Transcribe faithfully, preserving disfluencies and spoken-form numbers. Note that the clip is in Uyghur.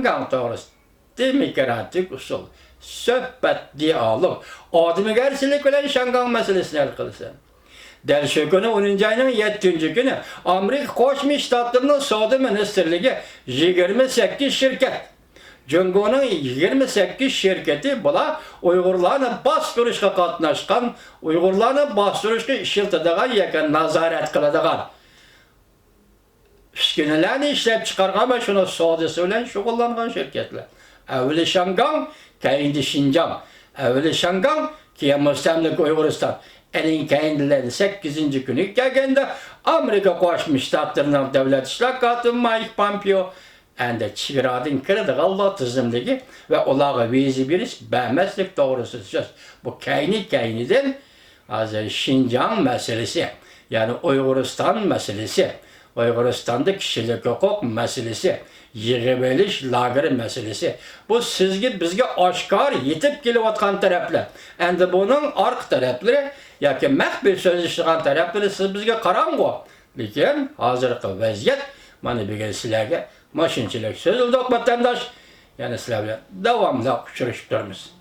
شياڭگاڭ توغرىسىدا دېموكراتىك ئۇسۇل، سۆھبەت، دىئالوگ، ئادىمىگەرچىلىك بىلەن شياڭگاڭ مەسىلىسىنى ھەل قىلىسەن. دەل شۇ كۈنى، ئونىنچى ئاينىڭ يەتتىنچى كۈنى، ئامېرىكا قوشما شتاتلىرىنىڭ سودا مىنىستىرلىكى يىگىرمە سەككىز شىركەت، جۇڭگونىڭ يىگىرمە سەككىز شىركىتى، بۇلار ئۇيغۇرلارنى باستۇرۇشقا قاتناشقان، ئۇيغۇرلارنى باستۇرۇشقا ئىشلىتىدىغان ياكى نازارەت قىلىدىغان ئۈسكۈنىلەرنى ئىشلەپچىقارغان ۋە شۇنىڭ سودىسى بىلەن شۇغۇللانغان شىركەتلەر. ئەۋۋىلى شياڭگاڭ، كەينىدە شىنجاڭ. ئەۋۋىلى شياڭگاڭ، كېيىن مۇستەملىكە ئۇيغۇرىستان. ئەنىڭ كەينىدىن سەككىزىنچى كۈنى كەلگەندە، ئامېرىكا قوشما شتاتلىرىنىڭ دۆلەت ئىشلار كاتىپى مايك پومپېئو ئەندى چېگرادىن كىرىدىغانلار تىزىملىكى ۋە ئۇلارغا ۋىزا بېرىش، بەرمەسلىك توغرىسىدا سۆز. بۇ كەينى-كەينىدىن ھازىر شىنجاڭ مەسىلىسى، يەنى ئۇيغۇرىستان مەسىلىسى، ئۇيغۇرىستاندا كىشىلىك ھوقۇق مەسىلىسى، يىغىۋېلىش لاگېرى مەسىلىسى. بۇ سىزگە، بىزگە ئاشكارا يېتىپ كېلىۋاتقان تەرەپلەر. ئەندى بۇنىڭ ئارقا تەرەپلىرى ياكى مەخپىي سۆزلىشىدىغان تەرەپلىرى سىز بىزگە قاراڭغۇ. لېكىن ھازىرقى ۋەزىيەت، مانا بۈگۈن سىلەرگە ماشۇنچىلىك سۆزلىدۇق، ۋەتەنداش. يەنە سىلەر بىلەن داۋاملىق ئۇچرىشىپ تۇرىمىز.